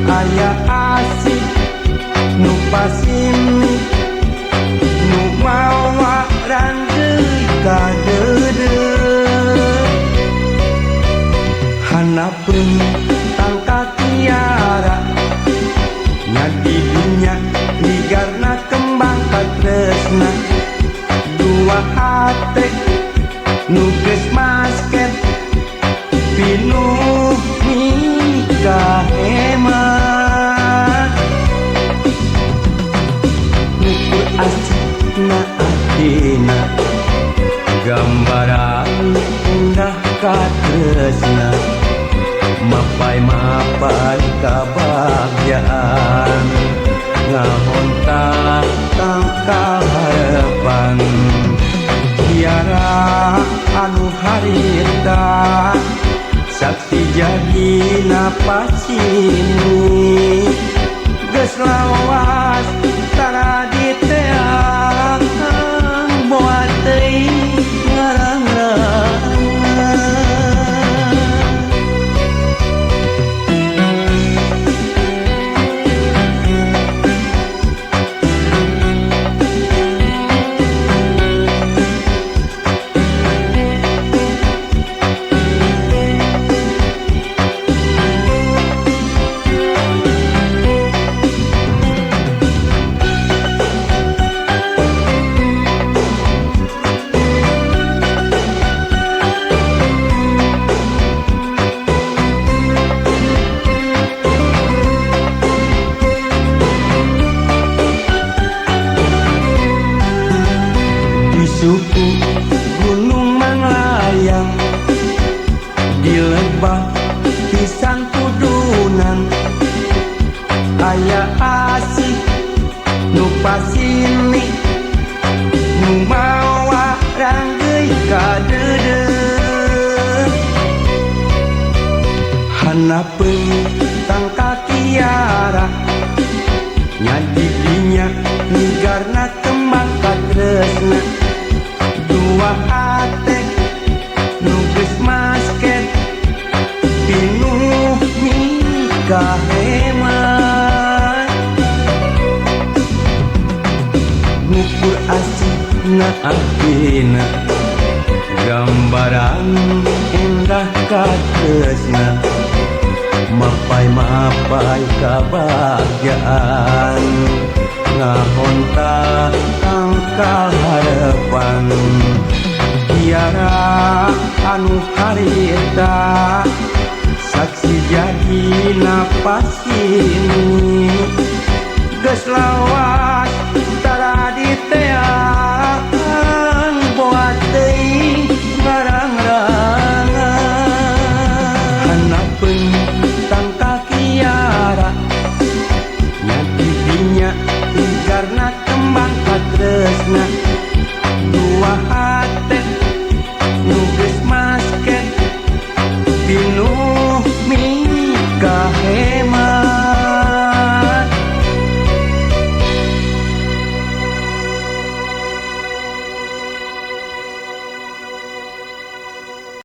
Aya asih nu pasini nu mawa randeui ka deudeuh. Hanapeun tangka tiara nya di dunya ligarna kembang katresna. Dua hate nu geus masket pinuh nikah hemat. Ngukur asikna atina gambaran indah katresna. Mapai-mapai kabahagiaan ngahonta tangkal harapan. Tiara anu harita saksi jadi napasini. Geus lawas tara diteang moal teuing ngarang-rangan. Di suku Gunung Manglayang, di lebah pisang kudunan, aya asih nu pasini nu mawa ranggeuy ka deudeuh. Hanapeun tangka tiara nya di dinya ligarna kembang katresna. Dua hate nu geus masket pinuh nikah hemat. Ngukur asikna atina gambaran indah katresna. Mapai-mapai kabahagiaan ngahonta tangkal harapan. Tiara anu harita saksi jadi napasini. Geus lawas